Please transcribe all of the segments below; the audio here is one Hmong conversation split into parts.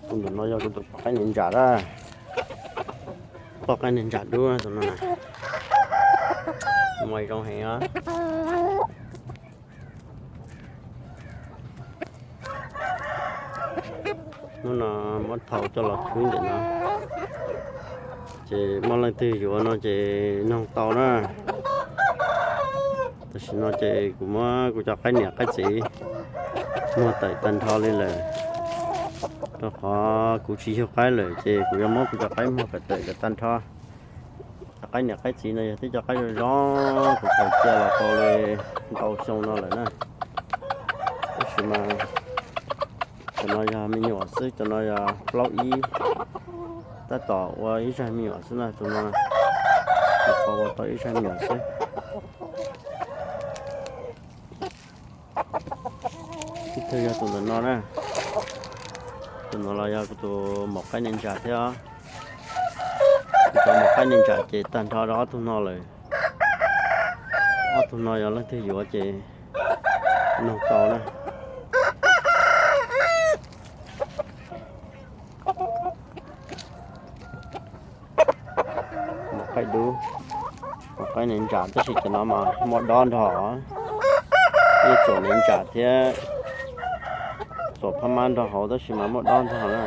Tus ntawm no yog kuv tus poj qaib niam ntsa a. Poj qaib niam ntsa dub tus no na. Muaj zoo heev os. Hnub no muab thau coj los khwb ntawm no, ces muaj leej twg yuav no ces noog tau na. Tam sim no ces kuv muab kuv cov qaib niam qaib txiv muag tawm tag nrho li lawm, rau qhov kuv tsis yug qaib lawm ces kuv yuav muab kuv cov qaib muag kom tawm tag nrho. Cov qaib niam qaib txiv no yog tib cov qaib zoo zoo, kuv tau cia los tau li ntau xyoo no lawm na. Tab sis mas cov no yog me nyuam xwb, cov no yog plaub ib, tab tom ua ib zaug me nyuam xwb na, tus no kuv tau ua tau ib zaug me nyuam xwb. Ib tug yog tus ntawm no na, tus no los yog kuv tus maum qaib niam ntsa thiab. Kuv cov maum qaib niam ntsa ces tag nrho rau ob tug no lawm. Ob tug no yog leej twg yuav ces noog tau na. Maum qaib dub, maum qaib niam ntsa tab sis cov no mas muaj dob nrog, yeej txuam niam ntsa thiab txuam phab mab nrog hauv tab sis mas muaj dob nrog na.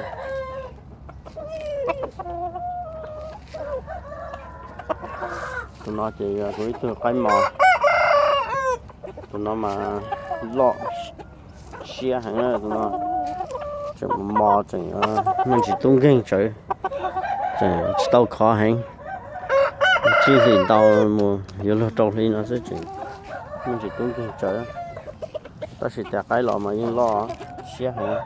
Tus no ces yog kuv ib tug qaib mos. Tus no mas loj siab heev, tus no tseem mos tseem me ntsis tub nkeeg tsawv, tseem tsis tau khov heev, tsib hlis ntau mus yuav luag rau hli no xwb tseem me ntsis tub nkeeg tsawv. Tab sis tus qaib los mas yeej loj siab heev.